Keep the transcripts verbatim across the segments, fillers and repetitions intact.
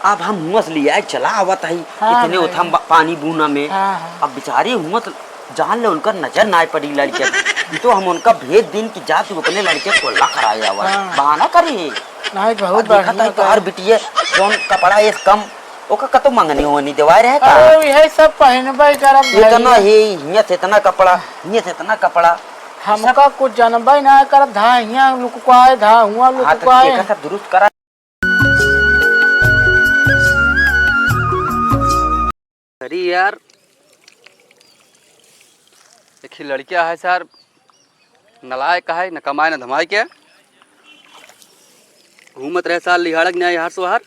अब हम हुआं से लियाए चला आवत हई, हाँ इतने भाई। ओथम बा-, पानी बूना में। हाँ, हाँ। अब बेचारे हुआं से जान ले उनकर नजर ना पड़ी लड़के। ई तो हम उनका भेज दिन कि जा तू अपने लड़के को ला कराए आवा। हाँ। बहाना करी। नहीं, बहुत अब देखा बढ़िया था कि हर बिटिया जौन कपड़ा एक कम, ओका कतो मंगनी होनी देवाए रहे का? अरे, यही सब पहनबे करब इतना भैया। ही, हियां से इतना कपड़ा, हियां से इतना कपड़ा। हमका कुछ जनबे ना करब, धा हियां लुकवाए, धा हुआं हाँ, तो लुकवाए। एकर सब दुरुस्त करा। अरे यार, एक ही लड़किया है सार, नलायक है, न कमाए न धमाए के, घूमत रहे सार लिहाड़क न्याय हार सोहार।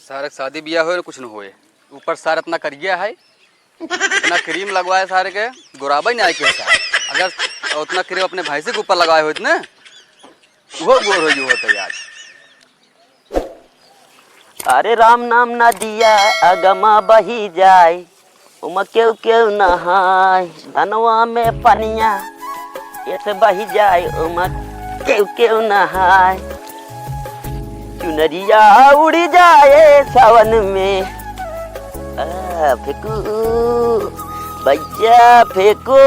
सारे के शादी बियाह होए, कुछ न होए, ऊपर सार इतना करिया है, इतना क्रीम लगवाए सारे के, गोराबे नहीं आए के सार। अगर उतना क्रीम अपने भैंसी के ऊपर लगाए होत ना, वो गोर हो गयो होता यार। अरे राम नाम नदिया अगमा बही जाए, उमा केहू केहू नहाए, धनवा में पनिया ऐसे बही जाए, उमा केहू केहू नहाए। चुनरिया उड़ी जाए सावन में। आ, फेंकू, भैया फेंकू।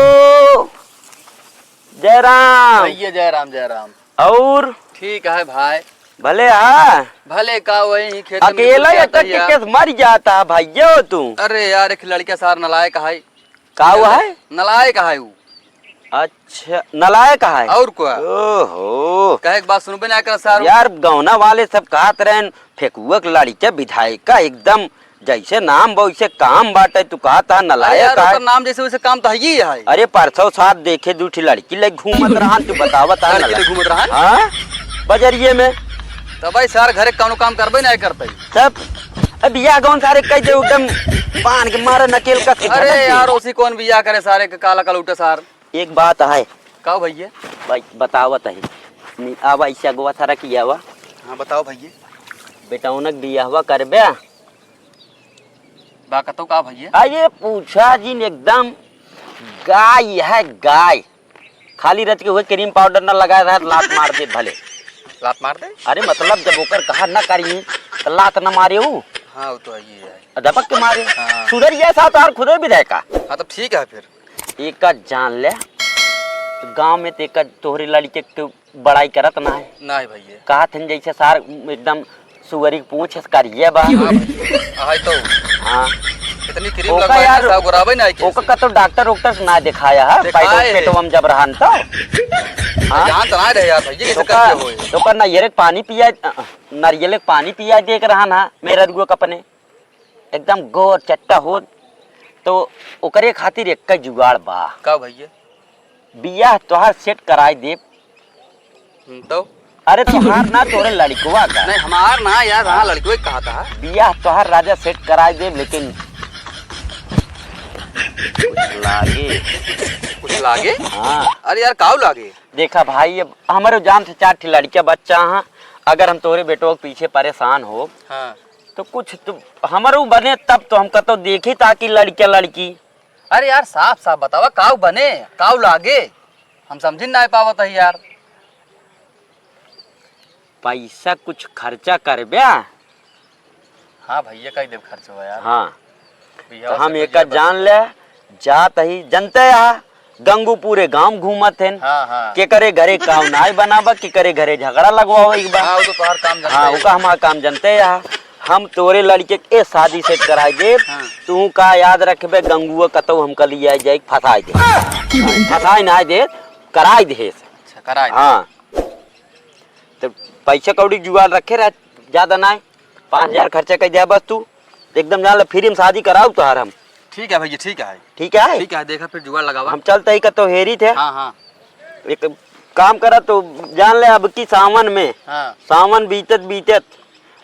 जय राम। भैया जय राम, जय राम। और? ठीक है भाई। भले हा? भले का वही खेत में अकेला कुछ ये जाता तक ही के है। केस मर जाता है भैया तू। अरे यार, एक लड़का सार नलायक है। का हुआ है? नलायक है वो। अच्छा, नलायक है। और का? ओहो। कहे के बात सुनबे ना कर सार। यार, गौना वाले सब कहत रहन, फेकुआ के लड़िका विधायक का एकदम जैसे नाम बा वैसे काम बाटे, तू कहत हा अरे नलायक यार, है। ओकर नाम जैसे वैसे काम तो है ही है। अरे परसों साथ देखे दू ठी लड़की ले घूमत रहन, तू बतावत हा लड़की ले नलायक। घूमत रहन? हाँ, बजरिए में। तो भाई सार घरे कौनो काम करबे नहीं करते। तब अब बियाह कौन सारे कह दे एकदम पान के मारे नकेल कस के अरे धमक दे। यार, उसी कौन बियाह करे सारे के काला कलौटा सार। एक बात है। का भैया? भाई बतावत है। नि-, आवा इसे अगवा सारा की आवा। हाँ बताओ भैया। बेटौनक बियाहवा करबे? बा कतो का भैया? अरे पूछा जिन एकदम गाय है गाय। खाली रच के हुए क्रीम पाउडर न लगाए रहा लात मार दे भले। लात मार दे? अरे मतलब जब ओकर कहा न करी तो लात न मारे ऊ। हाँ वो तो है ही है। दबक के मारे। हाँ। सुधर गया सा तो और खुदे भी देखा। हाँ तो ठीक है फिर। एका जान ले, गाँव में ते एका तोहरे लड़के के बड़ाई करत ना है। ना है भैया। कहत हन जैसे सार एकदम सुअरी के पूँछ करिए बा। हाँ भैया, आहे तो। हाँ। इतनी क्रीम ओका लगवाए यार, ना, साहब, गोराबे ना आए ओका कैसे? का तो डॉक्टर वॉक्टर से ना दिखाया है, दिखाए पेट, है। पेटवा में जब रहन तो। हाँ? जान तो ना रहे यार भैया, कैसे ओका, करके होए? ओका नरियर के पानी पिया, नरियल के पानी पिया दे के रहन हा, मेरा रुआ कपने। एकदम गोर चट्टा होत, तो ओकरे खातिर एक जुगाड़ बा। का भैया? बियाह तोहार सेट कराई देब। हम्म, तो? अरे तोहार ना, तोरे लड़कवा का। नहीं, हमार ना यार, हाँ, लड़कवे का कहा था। बियाह तोहार राजा सेट कराई देब, लेकिन कुछ लागे। कुछ लागे? हाँ। अरे यार, काऊ लागे? देखा भाई, अब हमरे जान से चार ठे लड़किया बच्चा हैं, अगर हम तोहरे बेटवा के पीछे परेशान हो, हाँ। तो कुछ तो हमरो बने तब तो हम कतो देखी ताकि लड़किया लड़की। अरे यार, साफ साफ बतावा, काऊ बने, काऊ लागे, हम समझी ना पावत है यार। पैसा कुछ खर्चा करबे? हाँ भैया, कई देव खर्च हुआ यार। हाँ। बियाह तो से हम पहले एकर बस जान ले, जात ही जनते हा, गंगू पूरे गांव घूमत हेन। हाँ, हाँ। केकरे घरे काव नाय बनावा, केकरे घरे झगड़ा लगवावे के बा। हाँ, वो तो तोहार काम जनते हाँ, ही। ओका हमार काम जनते हा। हम तोरे लड़के के ए शादी सेट कराई देब। हाँ। तू का याद रखबे, गंगुआ कतौ हमका लिया जाए, फंसाई दे। फंसाई ना दे, कराई दे। अच्छा, कराई दे। हाँ। तो पैसा कौड़ी जुगाड़ रखे रह, ज्यादा ना है, पाँच हजार खर्चा कर दिया बस तू, एकदम जान ले, फ्री में शादी कराऊ तोहार हम। ठीक है भैया, ठीक है। ठीक है? ठीक है, देखा फिर जुगाड़ लगावा। हम चलते ही का तो हेरी थे। हाँ, हाँ। एक काम करा तो जान ले, अब की सावन में, हाँ। सावन बीतत बीतत,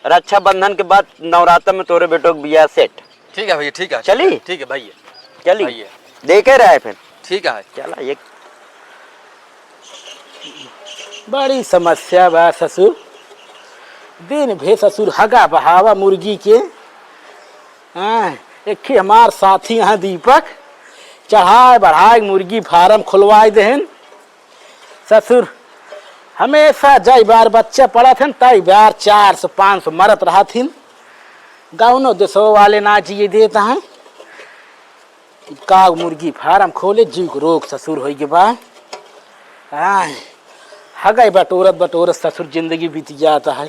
रक्षाबंधन के बाद नवरात्र में तोरे बेटो के बियाह सेट। ठीक है भैया, ठीक है, चली? ठीक है, ठीक है भैया। चली? भैया। देखे रहे फिर। ठीक है। चला, एक बड़ी समस्या बा ससुर। दिन भे ससुर हगा बहावा मुर्गी के। हाँ, एक ही हमार साथी यहाँ दीपक चढ़ाए बढ़ाए मुर्गी फार्म खुलवाए देहन। ससुर हमेशा जय बार बच्चा पड़त हन, तय बार चार सौ पाँच सौ मरत रहत हिन। गौनो देशो वाले ना जिए देत हैं। का मुर्गी फार्म खोले, जीव के रोग ससुर होई के बा। आय, हगई बटोरत बटोरत ससुर जिंदगी बीत जात है।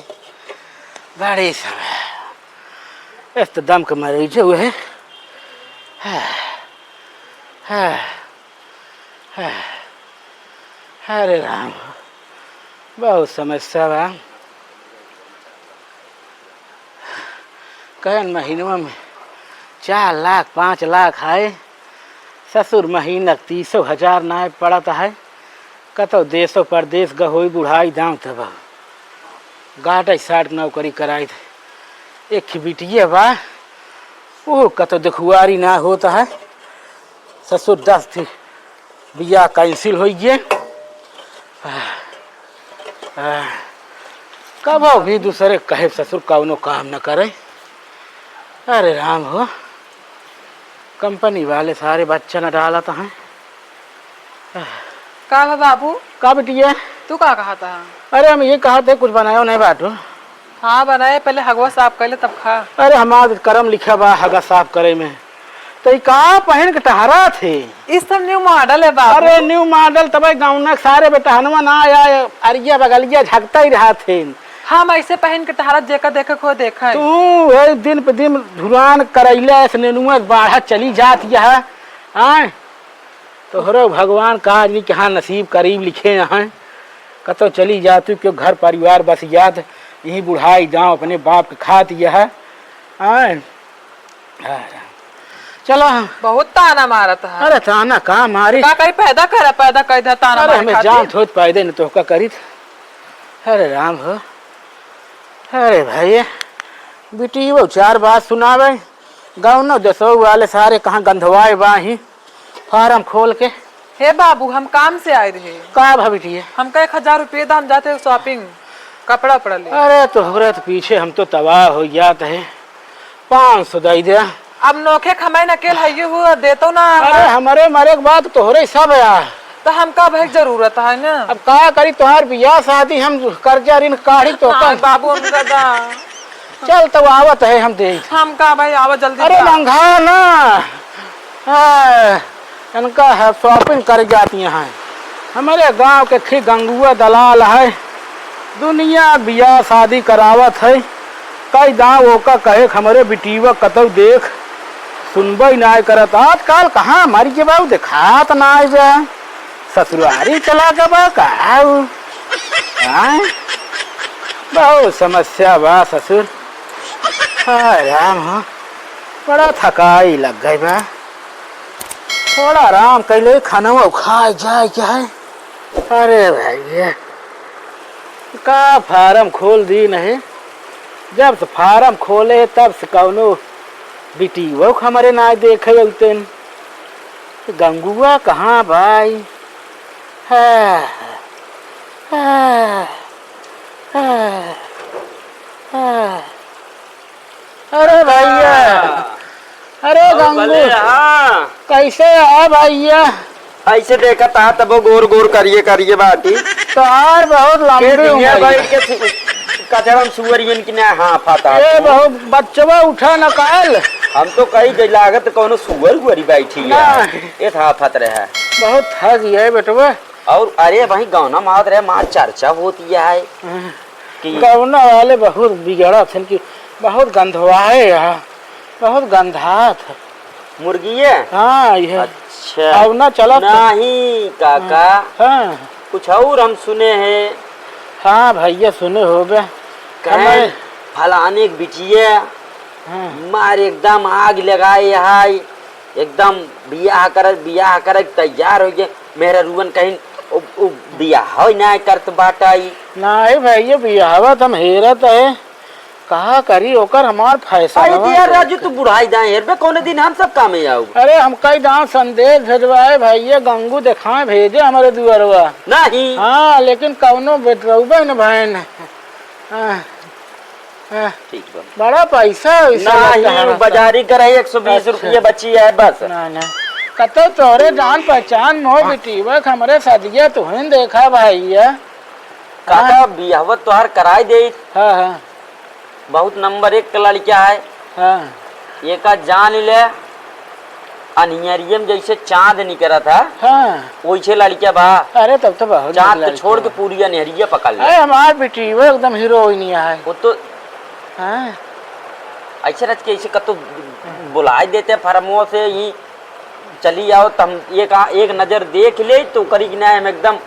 बड़े समय। इस तो दम के मरीज हुए हैं। हाँ, हाँ। अरे राम, बहुत समस्या बा। कहन महीनवा में चार लाख, पाँच लाख है, ससुर महीना तीसो हजार नाय पड़त है। कतौ देशो परदेश गहोई बुढ़ाई दाम तब गाटै साट नौकरी कराई दे। एक बिटिया बा, वो कतौ देखुआरी ना होत है। ससुर दस थी बियाह कैंसिल होइ गए। कबो भी दूसरे कहे ससुर कौनो काम न करे। अरे राम हो, कंपनी वाले सारे बच्चा न डालत हैं। का बा बाबू? का बिटिया? तू का कहत ह? अरे हम ये कहत है कुछ बनायो नहीं बाटू। हाँ बनाए, पहले हगवा साफ कर ले तब खा। अरे हमार करम लिखा बा हगा साफ करे में। तो ई का पहन के टहरा थे? ई सब न्यू मॉडल है बाबू। अरे न्यू मॉडल तबे गौना के सारे बेटहनवा ना आया, अरिया बगलिया झकता ही रहा थे। हम ऐसे पहन के टहरा जेका देखे को देखे। तू है दिन पे दिन धुरान करैले ऐसे नेनुआ बाढ़ा चली जात यह। आए तोहरो भगवान का आदमी के हाँ नसीब करीब लिखे हैं। कतौ चली जातू क्यों घर परिवार बस जात, यही बुढ़ाई जाओ अपने बाप के खात यह। आए। चलो। बहुत ताना मारत है। अरे ताना का मारी? का करी, पैदा करा, पैदा कर दे, ताना अरे मारे हमें खातिर। जान थोत पैदे न तो का करीत। अरे राम हो। अरे भाई, बिटी वो चार बात सुनावे, गाँव न दसो वाले सारे कहाँ गंधवाए बाही। फार्म खोल के। हे बाबू, हम काम से आए रहे। का भा बिटिया? हमका एक हजार रुपये दा, हम जाते हैं shopping, कपड़ा उपड़ा ले। अरे तोहरे तो पीछे हम तो तबाह हो जात है। पाँच सौ दे दे। अब नोखे खमाई न अकेल है ये हुआ, देतो ना। अरे हमरे मरे के बाद तोहरे सब है। तो हमका भाई जरूरत है ना। अब का करी, तोहार बियाह शादी हम कर्जा ऋण काढ़ी तो हाँ, कम। बाबू हमका दा। चल, तब आवत है, हम दे। हम का भाई, आवा जल्दी अरे जा। मंगा ना। हाँ, इनका है, shopping कर जाती हैं। हमारे गांव के खी गंगुआ दलाल है, दुनिया बियाह शादी करावत है। कई दाव ओका कहे कि हमरे बिटीवा कतौ देख, सुनबे नाय करत। आजकल कहाँ मर के बाबू देखात नाय बा। ससुरारी चला गवा का ऊ? हाँ? बहुत समस्या बा ससुर। हाय राम हो, बड़ा थकाई लग गई बा। थोड़ा आराम कैले खाना खाए जाए क्या है? अरे भाई, ये का फार्म खोल दी नहीं? जब से फार्म खोले तब से कौनो बिटीवो हमरे ना देखे अउतेन। गंगुआ कहाँ भाई? हाँ, हाँ, हाँ, हाँ। अरे भैया, हाँ। अरे और गंगू, भले, हाँ। कैसे है भैया? ऐसे देखत हा तबो गोर गोर करिए करिए बाटी। तोहार बहुत के लंबी दुनिया उम्र भर है। के सु-, कचरम सुअरियन की ना हाँ फाता ये तू। बहुत बच्चवा उठा न काल। हम तो कही जे लागत कौनो सुअर उअरी बैठी ना। है। ये था फत रहे। बहुत थक गया है बेटवा। और अरे भाई गाना मावत रहे, मार चर्चा होती है। हाँ। कि गौना वाले बहुत बिगड़त हन कि बहुत गंधवाए यहाँ, बहुत गंधात है। मुर्गिए? हाँ, ये। अच्छा। अब ना चलत तो। नहीं, काका। हाँ। कुछ और हम सुने हैं। हाँ, भैया, सुने होबे। कहें, हमारे फलाने के बिटिया हाँ। मार एकदम आग लगाए है, एकदम बियाह कर, बियाह करे के तैयार हो गए। मेहरारुअन कहीं, "उ, उ बियाह हो ना करत बाटा ई।" नाही भैया, बियाहवा त हम हेरत है, कहा करी ओकर हमार फैसला आई दिया राजू, तू बुढ़ाई दाएं हेरबे, कौने दिन हम सब कामे आऊ। अरे, हम कई दांव संदेश भेजवाए भैया, गंगू देखाए भेजे हमारे दुआरवा। नहीं। हाँ, लेकिन कौनो बेटरउबे न भैन। हाँ, हाँ। ठीक बा। बड़ा पैसा वैसा नाही, लगता है उ बाजारी करे, एक सौ बीस अच्छा। रुपये बची है बस। ना, ना। कतो तोरे जान पहचान में हो हाँ। बिटिया, हमरे सदिया तुहिन देखा भैया। काका, हाँ। बियाहवा तोहार कराई देइत। हाँ, हाँ। बहुत नंबर एक का लड़का है। हाँ। एका जान ले, अन्हियरिया में जैसे चाँद निकरत है, हाँ। वैसे लड़का बा। अरे, तब तो बहुत चाँद नीक को छोड़ लड़का के बा। पूरी अन्हरिया पकड़ ले। अरे, हमार बेटी, वो एकदम हीरोइन है। वो तो हाँ। ऐसे रच के ऐसे कतो बुलाए देते फरमो से ही चली आओ, त हम एक आ-, एक नजर देख ले तो करी कि नहीं, हम एकदम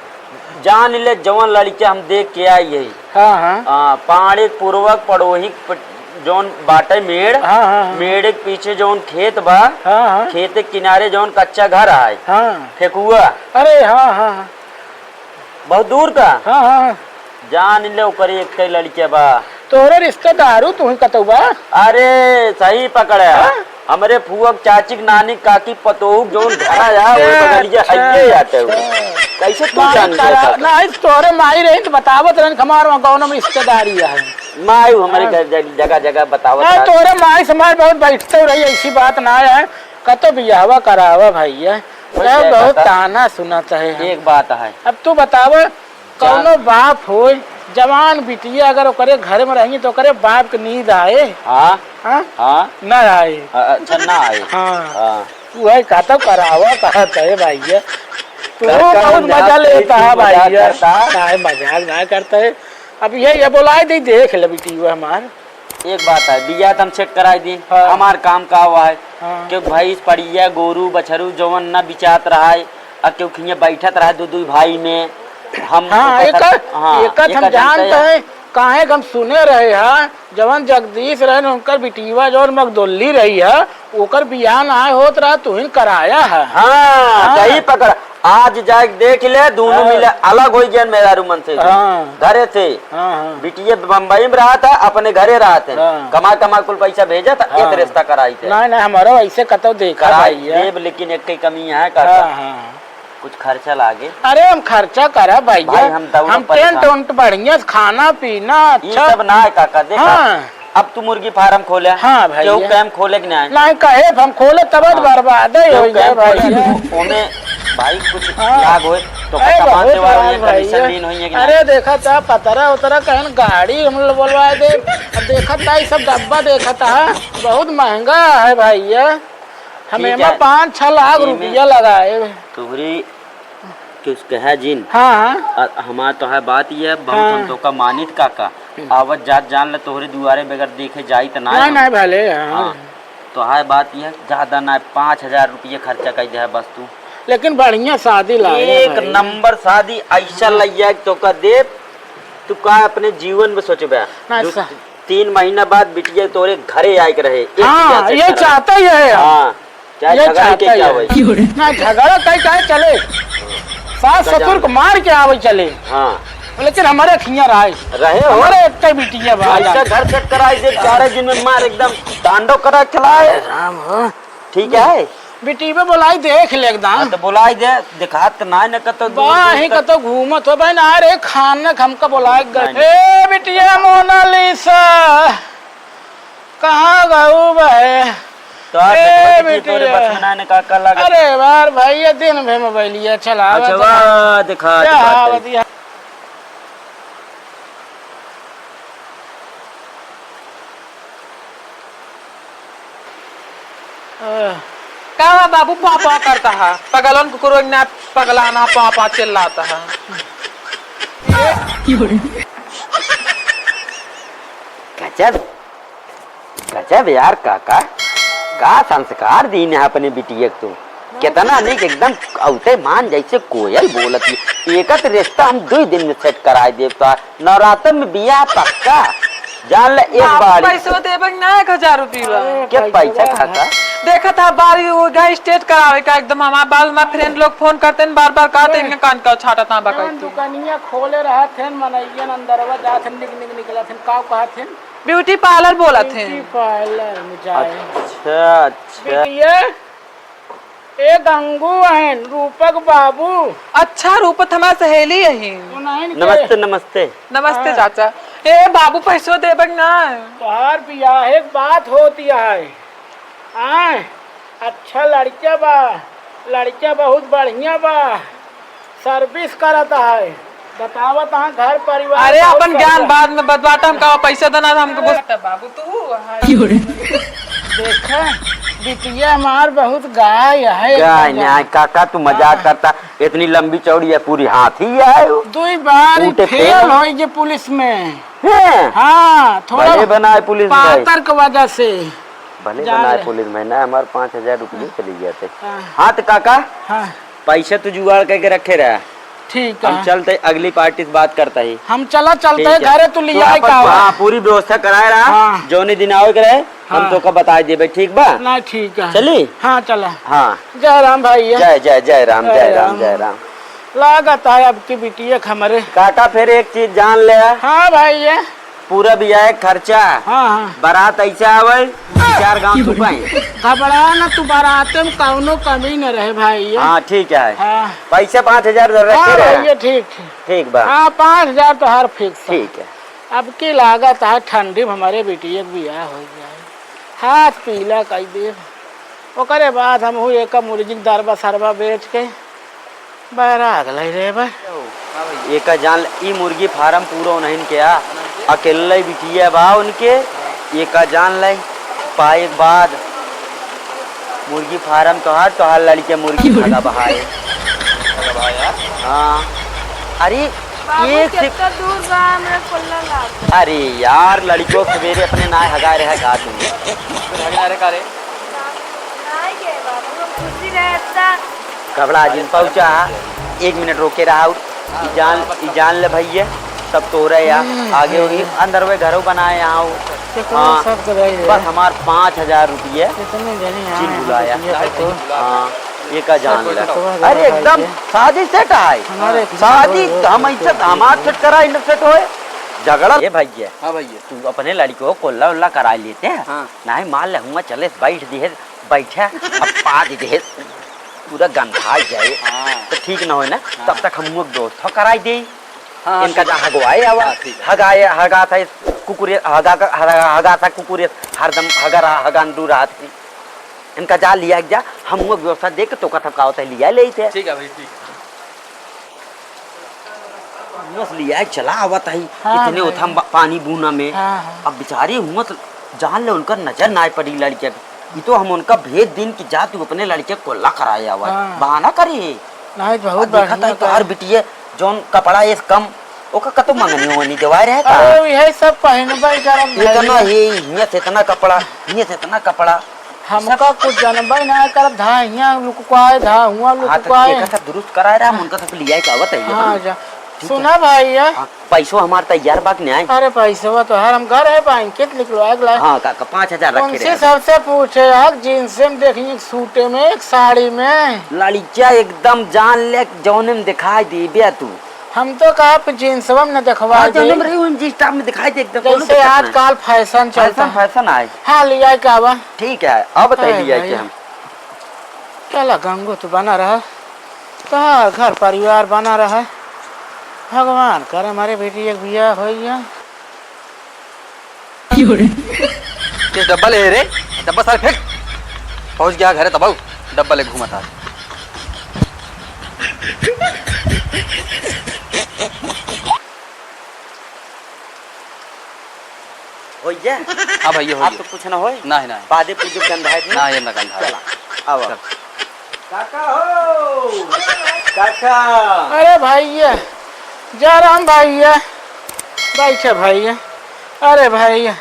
जान ले जवन लड़के हम देख के आई है। हाँ, हाँ। आ, पाड़े पूर्वक पड़ोही प-, जौन बाटे मेड़, हाँ, हाँ, हाँ। मेड़ के पीछे जौन खेत बा, हाँ, हाँ। खेत के किनारे जौन कच्चा घर आए, हाँ। फेकुआ। अरे, हाँ, हाँ, हाँ। बहुत दूर का? हाँ, हाँ। जान ले ओकर एक कई लड़के बा। तोहरे रिश्तेदारू तू ही कतौ बा? अरे, सही पकड़े। हाँ? हमरे फुआ के चाची के नानी काकी पतोहू के जौन घर आया, ओए अच्छा, बगलिया अच्छा, हइये आटे हो। अच्छा। कैसे तू माई जान तारा, गया? नहीं, तोहरे माई रही तो बतावत रहन कि हमार वहाँ गाँव में रिश्तेदारी है। माई हमरे हाँ। घर जग-, जगह जगह बतावत नहीं, रहत। तोहरे माई से हमार बहुत बैठते रही, ऐसी बात ना है। कतो बियाहवा करावा भैया। वही कहे कहे बहुत कहता। ताना सुनत है हम। एक बात है। अब तू बतावे, जा- कौनो बाप होय, जवान बिटिया अगर ओकरे घर में रही तो ओकरे बाप के नींद आए? हाँ। हाँ? ना आए। अ-, अच्छा, ना आए। हाँ। हाँ। वही कहता करावा कहत है भैया। तू कर, कर, बहुत मजाक मजा करता लेता है, है मजाक भैया। करता। काहे मजाक ना करता है? अब ये, ये बोलाए दे, देख ले बिटिया हमार। एक बात है, बियाह त हम सेट कराई दी। हाँ। हमार काम का हुआ है हाँ। कि भैंस, पड़िया, गोरू, बछरू जवन न बिचात रहा है, आ केहू खिया बैठत रहा दू दू भाई में, हम हाँ, ओकर एक, साथ, हाँ, एक हम एक जानते जानते हैं। हैं, काहे कि हम सुने रहे हैं, जवन जगदीश रहे, उनकर बिटिया जवन मगदोल्ली रही है, ओकर बियाह ना होत रहा, तुहिन कराया है। हाँ, हाँ। सही पकड़। आज जाके देख ले, दोनों हाँ। मिले अलग हो गए मेहरारू मन से। हाँ। घरे से। हाँ, हाँ। बिटिया बम्बई में रहत है, अपने घरे रहत है। हाँ। कमा कमा कुल पैसा भेजत है, हाँ। एक रिश्ता कराई थे। नहीं, नहीं, हमारा ऐसे कतौ देखा कराई भाई है। देब, लेकिन एक कई कमी है काका। हाँ, हाँ। कुछ खर्चा लागे। अरे, हम खर्चा करा भैया। भाई, हम दौड़ा हम परेशान। टेंट उंट बढ़िया से, खाना पीना ये अच्छा। सब ना है काका, देखा। हाँ। अब तू मुर्गी फार्म खोले, हाँ भाई, केहू ये कैंप खोले कि नहीं? नहीं, कहे हम खोले तब हाँ। बर्बाद है केहू होई जाए कैंप भाई। खोले, ओमे भाई कुछ हाँ। लाभ होए तो अरे कमाल बहुत देवा होई लाभ है, भाई कमीशन है। लीन होई है कि अरे नहीं? देखा था पतरा उतरा कहन गाड़ी हम लोग बोलवाए दे। अब देखा था ये सब डब्बा देखा था, बहुत महंगा है भाई ये। हम ठीक एमा है। पाँच छह लाख एमे रुपया लगाए। तोहरी कुछ कहे जिन। हाँ, हाँ। आ, हमार तो है बात ये है, बहुत हाँ। हम तोका मानित काका। हम्म। आवत जात जान ले तोहरे दुआरे बगैर देखे जाई त ना नहीं, हम। नहीं भले, हाँ। हाँ। तो है बात ये है, ज्यादा ना, पाँच हजार रुपये खर्चा कर दे है बस तू। लेकिन बढ़िया शादी लाए एक भाई। नंबर शादी ऐसा हाँ। लैया तोका दे, तू का अपने जीवन में सोचबे। ना, जो सा- तीन महीना बाद बिटिया तोरे घरे आए के रहे, एक हाँ, बिटिया से ये करा। चाहता ही है हम। हाँ। चाहे ये झगड़ा चाहता के ही क्या है। होई? ना, झगड़ा कहीं काहे चले? सास ससुर को मार के आवे चले। हाँ। लेकिन हमारे खिया रहे। रहे हो। हमारे एक ही बिटिया बा। ऐसा घर सेट कराई दे, चार दिन में मार एकदम तांडव करा खिलाए। राम हो। ठीक है। बिटिया बोलाई देख ले एकदम। हाँ, तो बोलाई दे, दिखात ना, न कतो दूर बा, दूर ही तक। कतो घूमत हो बहन, आ रे खान हमका बोलाए गए। नहीं, नहीं। ए बिटिया मोनालिसा। कहाँ गऊ बहे? तो आज ए, देखो कि तोरे बिटिया। बस में ना ने का, का लागत? अरे यार भाई, ये दिन भे मोबाइलिया चलावत अच्छा, है। वाह, दिखा, क्या दिखा, हावत दिखा। या? अह। का बा बाबू, पा पा करता है? पगलन कुकुर ना पगलाना पा पा चिल्लाता है। गजब। गजब यार काका, का संस्कार दीन है अपने बिटिया के तू। कितना नीक एकदम औते मान जैसे कोयल बोलत ही। एकत रिश्ता हम दुई दिन में सेट कराए देब तो नवरात्र में बियाह पक्का। जान ले एक बार। पैसो देबे ना एक हजार रुपया। के पैसा काका? देखत हा बार वो गए स्टेट करावे का एकदम हमार बाल ना फ्रेंड लोग फोन करते हैं बार बार कहते हैं कान का छाटा तांबा करते हैं। दुकानिया खोले रहत हैं मनैयन अंदरवा जात हैं निक निक निकलत हैं का कहत हैं? ब्यूटी पार्लर बोलत हैं। ब्यूटी पार्लर में जाए। अच्छा, अच्छा। बिटिया, ए गंगू अहन, रूपक बाबू। अच्छा, रूपक हमार सहेली अही। उन्हन के नमस्ते, नमस्ते। नमस्ते हाँ। चाचा। ए बाबू, पैसो देबे ना। तोहार बियाहे के बात होती है। आय, अच्छा लड़का बा, लड़का बहुत बढ़िया बा, सर्विस करत है। बतावत हाँ, घर परिवार अरे, सब अपन ज्ञान कैसा? बाद में बतवाता, हम कहा पैसा देना था हमको, बस। तो बाबू, तू वहाँ देखा, बिटिया हमार बहुत गाय है। गाय नहीं, काका, तू मजाक हाँ। करता, इतनी लंबी चौड़ी है, पूरी हाथी है वो। दुई बार टूटे फेल फेल। होई जे पुलिस में। हैं? हाँ, थोड़ा भले बनाए पुलिस में। पातर के वजह से। भले जान बनाए ले। पुलिस में ना, हमार पाँच हजार रुपये चली गया थे। हाँ। हाँ, तो काका, हाँ। पैसे तू जुगाड़ करके रखे रहा। ठीक हम है। चलते, अगली पार्टी से बात करता ही। हम चला, चलते ठीक है। घरे, तू तू लियाए आपन, का हुआ? हाँ, पूरी व्यवस्था कराए रहा। हाँ। जौने दिन आवे के रहे, हम हाँ। तोका बताए देबे, ठीक बा? ना, ठीक है। चली? हाँ, चला। हाँ। जय राम भाई। जय, जय, जय राम, जय जय राम, राम। जय राम। लागत है अब की बिटिया के हमरे। काका, फिर एक चीज जान ले। हाँ भाई, ये। पूरा बियाह खर्चा, हाँ, हाँ। बारात ऐसे आवे, चार गांव छुपाई। घबरा ना, तू बाराते में कौनो कमी न रहे भाई, ये। हाँ, ठीक है। हाँ। पैसे पाँच हजार रखे हाँ रहे। भाई, ये ठीक, ठीक। ठीक बा। हाँ, पाँच हजार तो हर फिक्स है। ठीक है। अब की लागत है ठंडी में हमरे बिटिया के बियाह हो जाए, हाथ पीला कई देब। ओकरे बाद हमहू एक मुर्गी के दरबा सरबा बेच के बैराग ले लेबे। एका जान ल-, ई मुर्गी फार्म पूरा उन्हन के आ, अकेले बिटिया बा उनके, एका जान ले, पाए के बाद मुर्गी फार्म तोहार, तोहार लड़के मुर्गी भगा बहाए। भगा बहाए यार। हाँ। अरे, बाबू, एक से कितना दूर बा, हमरा कोल्ला लाग। अरे यार, लड़कियों सवेरे अपने नाय हगाए रहे का तू? तू हगाए रहे का रे? नाय गए बाबू, हम खुशी रहे इतना। कपड़ा जिन पहुंचा, एक मिनट रोके रहा। ई जान, ई जान ले भैया, सब तोहरे या। हम्म, आगे वही हम्म। अंदर वे घरों बनाए यहाँ हो। केकरो हाँ, सब कराई रहे। बस हमार पाँच हजार रुपये इतने जने यहाँ जिन यहाँ बुलाया। रुपया का तो हाँ, ये का जान ले। तो अरे भाई एकदम के। शादी सेट है। हमारे शादी तो हम ऐसे दामाद सेट करा, इन्हें सेट होए। झगड़ा। ये भैया। हाँ भैया। तू अपने लड़की को कोल्ला उल्ला करा लेते हैं। हाँ। नहीं मान ले हुआ चले बैठ दिए, बैठा, अब पाद दिए, पूरा गंधा जाए। हाँ। तो ठीक न होए ना, हाँ। तब तक हम लोग दोस्त हो कराई दे। हाँ, इनका ठीक जा है। हगवाए आवा, हाँ, ठीक है। हगाए, हगा था इस कुकुरे, हगा का, हगा, हगा था कुकुरे, हरदम हगा रहा, हगान दूर रहा थी। इनका जा लिया जा, हम वो व्यवस्था देख के तोका थपकावत है, लिया ले थे। ठीक है भाई, ठीक है। बस लिया चला आवत है, हाँ इतने भाई। उथम बा-, पानी बूना में। हाँ, हाँ। अब बेचारे हुआ तो जान ले उनका नजर ना पड़ी लड़के पे। ये तो हम उनका भेज दिन कि जा तू अपने लड़के को ला कराए आवा। हाँ। बहाना करी। नहीं, बहुत अब देखा बढ़िया था तो हर बिटिये जौन कपड़ा एस कम, ओका कतो मंगनी वंगनी देवाए रहे का? अरे, यही सब पहिनबे करब ये भाई। कना हे, हियाँ से इतना कपड़ा, हियाँ से इतना कपड़ा। हमका कुछ जनबे ना करब, धा हियाँ लुकवाए, धा हुआँ हाँ, तो लुकवाए। देखा था, दुरुस्त कराए रहा, हम उनका सब लियाए के आवत है, हाँ, हाँ। जा। ठीक है। सुना भाई, ये हाँ। पैसो हमार तैयार बा कि नहीं? अरे पैसवा तो हर हम घर है, बैंक के निकलवा के लाए। हाँ काका, पाँच हजार रखे उनसे रहे। सबसे पूछे, एक जींस में देखी, एक सूटे में, एक साड़ी में। लड़किया एकदम जान ले, जौने में दिखाई देबे तू। हम तो कहा जींसवा में न दिखवा हाँ, दे। जौने में रही, उन जींस टॉप में दिखाई दे एकदम, कोनो जैसे दिक्कत नहीं। आजकल फैशन चलता फैशन, है। फैशन आए। हाँ, लिया के आवा। ठीक है, अब बताइए अरे लिया भाई। के हम। चला गंगो तू बना रहा, तोहार घर परिवार बना रहा। भगवान करे हमारे बेटी एक बियाह होई गया। ये डब्बा ले रे, डब्बा सारे फेंक। पहुंच गया घरे तब डब्बा ले घूमत आ। होई जा। हाँ भैया, होई आप जा। तो कुछ ना होई। नहीं, नहीं। बादे पूजो गंधाई दी। ना, ये ना गंधाई। चला, आवा। चल। काका हो, काका। अरे भैया, जा रहा हम भैया। बैठे भैया। अरे भैया,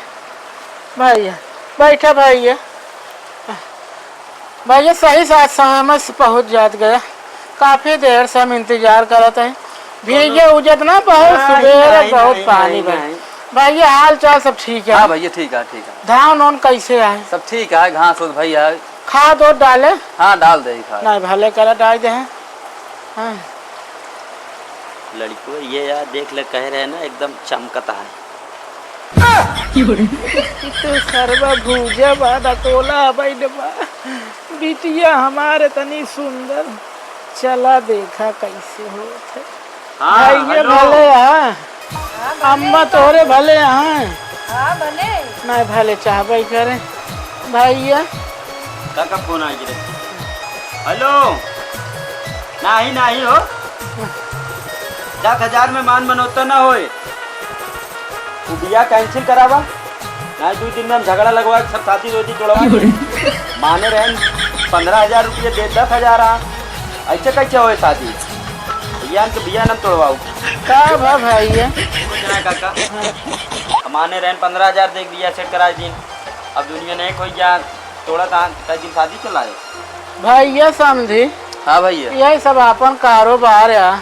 भैया, बैठे भैया। भैया, सही साथ समय से पहुँच जात गया। काफी देर से हम इंतजार करत है। भैया, उजत ना बहुत नहीं, सुबेरे नहीं, बहुत नहीं, पानी नहीं, बा। नहीं। भैया, हाल चाल सब ठीक है? हाँ भैया, ठीक है, ठीक है। धान ओन कैसे है? सब ठीक है, घास ओस भैया। खाद ओद डाले? हाँ, डाल दे खाद। नहीं, भले करा डाल दे हैं। हाँ। लड़को ये यार देख ले, कह रहे हैं ना, एकदम चमकता है। ई तो सरवा भूजा बा, डटोला बैठ बा। बिटिया हमार इतनी सुंदर। चला देखा कैसे होत है। हाँ, भैया हेलो। भले हाँ। हाँ, भले अम्मा तो। तोहरे भले हाँ। हाँ, भले। नहीं भले चाहबे करे। भैया। काका फोन आ गिरे। हेलो। नहीं, नहीं हो। दस हजार में मान मनौता ना होए। तू बियाह cancel करावा, नाहीं दुइ दिन में हम झगड़ा लगवा के सब शादी रोजी तोड़वा दे। माने रहन पन्द्रह हजार रुपये दे, दस हजार आ, ऐसे कैसे होए शादी? भैया के बियाह न तोड़वाऊ। का भा भैया? कुछ ना काका, माने रहन पन्द्रह हजार दे के बियाह set करा दीन। अब दुनिया नहीं कोई जा तोड़ा था, कई दिन शादी चलाए। भैया समझी। हाँ भैया। यही सब अपन कारोबार है।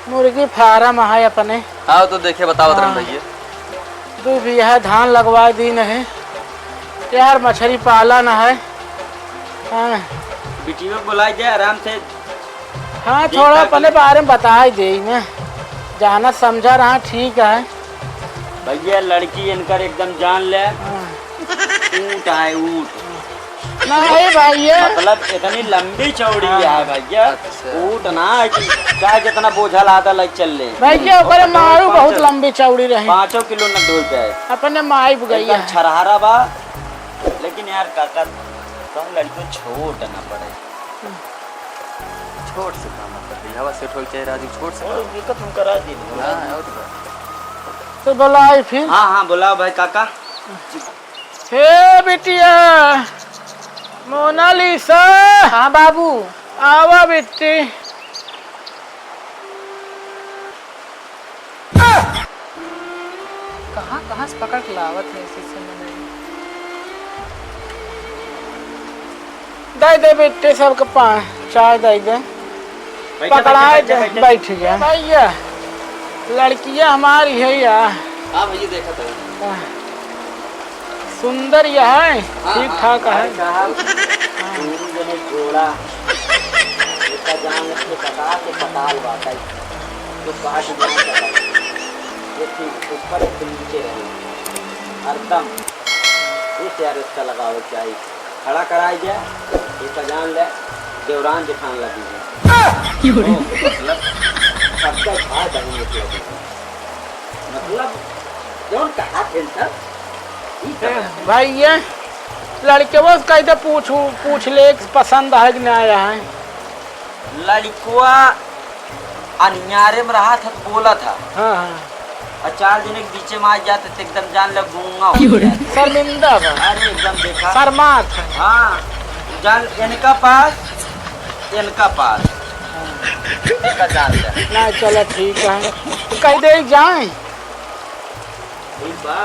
मुर्गी फार्म है अपने। हाँ, तो देखे बतावत रहन हाँ। भैया। दू बीघा धान लगवा दीन है यार, मछरी पालन है। हाँ। बिटियो को बुलाई दे आराम से। हाँ, ठीक थोड़ा ठाक अपने है। बारे में बताई दे ना, जाना समझा रहा, ठीक है। भैया, लड़की इनकर एकदम जान ले। हाँ। ऊँट आए, ऊँट। नहीं भैया। मतलब, इतनी लंबी चौड़ी हाँ। है भैया। अच्छा। ऊँट ना है कि चाहे जितना बोझा लादा लाइक चल ले। भैया, और ओकरे पता है मारू पाँचों, बहुत लंबी चौड़ी रही। पाँचों किलो न ढोल पे है। अपने माई बुगई एकदम है। छरहरा बा। लेकिन यार काका, तुम लड़कियों छोट ना पड़े। छोट से काम कर दी, हवा सेट होई चाहे राजू, छोट से और काम। ये तो तुम करा दी। हाँ, और क्या। तो बुलाई फिर। हाँ, हाँ, बुलाओ भाई काका। हे बिटिया, मोनालिसा। हाँ बाबू। आवा बिट्टी। कहाँ, कहाँ से पकड़ के लावत है इसी समय में? दे दे बिट्टी सबके पा-, चाय दे दे। बैठा, पकड़ाए बैठा, दे, बैठा, बैठ गया। भैया, लड़किया हमारी है या? हाँ भैया, देखा था। हाँ। सुंदर यह है, हाँ, ठीक हाँ, ठाक है। भाई साहब, हाँ। दोनों जने जोड़ा, इसका जान के पता के पताल बात है, तो काट जान का है। ये ठीक ऊपर से नीचे रहे, हरदम इस यार इसका लगावे चाहिए। खड़ा कराई जाए, इसका जान ले, देवरान जेठान लगी है। क्यों रे? ओ, मतलब, सबका भाई बहन निकले। मतलब, जौन कहा थे सर, ई सब है। भाई, ये लड़कवा से कह दे, पूछू, पूछ ले कि पसंद है कि ना आया है। लड़कवा अनियारे में रहा था, बोला था। हाँ, हाँ। और चार जने के बीचे में आ जाते तो एकदम जान ले गूंगा हो जाए। शर्मिंदा बा। अरे एकदम देखा। शर्मात है। हाँ, जान इनका पास, इनका पास। हाँ। इनका जान ले। ना, चलो ठीक है। कह दे जाए। ठीक बा,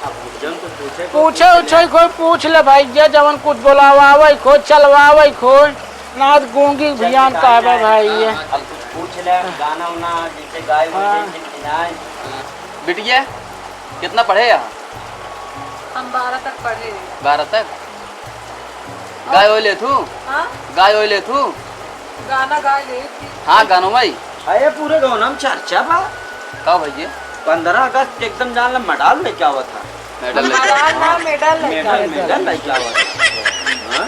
अब जौन कुछ पूछे को पूछे पूछ उछे ले। कोई पूछ ले भाई, जे जवन कुछ बोलावावे को, चलवावे को, ना तो गूंगी चल, भियान निकाल कहबे जाए। भाई ये। हाँ, हाँ, अब कुछ पूछ ले, गाना उना, जैसे गाए हाँ। वैसे कि नाय। बिटिया, कितना पढ़े यहाँ? हम बारह तक पढ़े। बारह तक? हाँ। गाय ओय लेथू? हाँ? गाय ओय लेथू? गाना गाय लेथी। हाँ, गाना वही। अरे, पूरे गाँव में चर्चा बा। का भैया? पन्द्रह अगस्त के एकदम जान ला मेडल लेके आवा था। मेडल लेके आवा। हाँ, मेडल लेके आवा। मेडल, मेडल लेके आवा था। हाँ?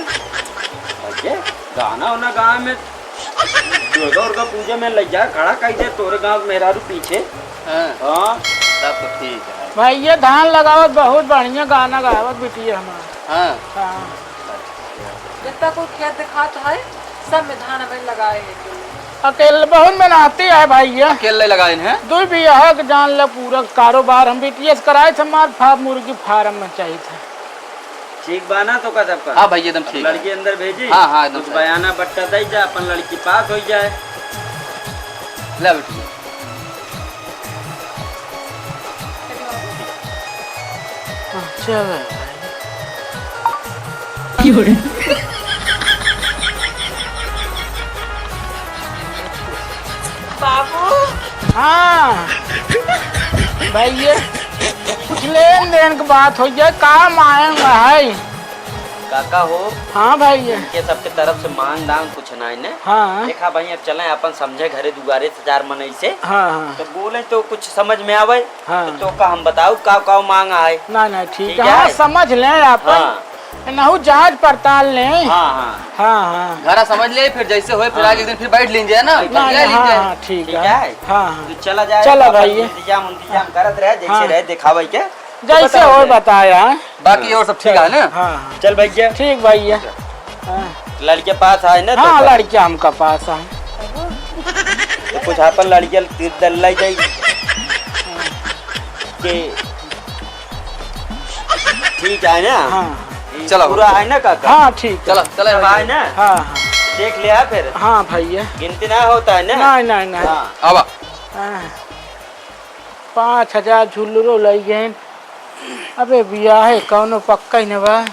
भैया, गाना वाना गाँव में दुर्गा उर्गा पूजा में ले जा, खड़ा कर दे तोरे गाँव के मेहरारू पीछे। हाँ। हाँ। तब तो ठीक है। भैया धान लगावत बहुत बढ़िया गाना गावत बिटिया हमार। हाँ। हाँ। जितना कोई खेत दिखात है, सब में धान हमें लगाए हैं। अकेले बहुत मेहनती है भैया। अकेले लगाए हैं? दो बीघा के जान ले पूरा कारोबार हम बिटिया से कराए थे, हमार फार्म, मुर्गी फार्म में चाहिए था। ठीक बा ना तो का सबका? हाँ भैया, एकदम अब ठीक है। लड़की अंदर भेजी? हाँ, हाँ, एकदम कुछ सही। बयाना बट्टा दे जा, अपन लड़की पास हो जाए। ले बेटी। हाँ, चल। बाबू। हाँ। भैया, कुछ लेन देन के बात हो जाए, काम आएंगे है। काका हो, हाँ भैया। इनके सबके तरफ से मांग दांग कुछ ना इन्हें। हाँ। देखा भाई, अब चलें अपन समझे घरे दुआरे से चार मनई से। हाँ, हाँ। तो बोले तो कुछ समझ में आवे। हाँ। तो, तो का हम बताऊ का, का मांग आए। ना, ना, ठीक ठीक है। हाँ, है। समझ लें अपन। हाँ। नहु जांच पड़ताल लें। हाँ, हाँ। हाँ, हाँ। घरा समझ ले, फिर जैसे होए, फिर हाँ। आगे एक दिन फिर बैठ लीजिए ना, ना, बतिया ना, हाँ, लीजिए। हाँ, ठीक ठीक है। है। हाँ, हाँ। तो चला जाए, चला अपन भाई। इंतजाम, इंतजाम करत रहे, जैसे हाँ। रहे दिखावे के। तो जैसे बताओ होए भाई। बताया। बाकी और सब ठीक है ना? हाँ, हाँ। चल भैया। ठीक भैया। हाँ। लड़के पास आए ना हाँ, तो लड़के हमका पास आए। तो कुछ आपन लड़किया तीर दल्लाई जाई। के ठीक है ना? हाँ। ये चलो। पूरा है ना काका? हाँ, ठीक है। चलो, चलो सब भाई। है ना? हाँ, हाँ। देख लिया फिर? हाँ भैया। गिनती ना होता है ना? नहीं, नहीं, नहीं। हाँ। आवा। हाँ। पाँच हजार झुल्लरो लई गए। अबे बियाहे कौनो पक्का ही न बा।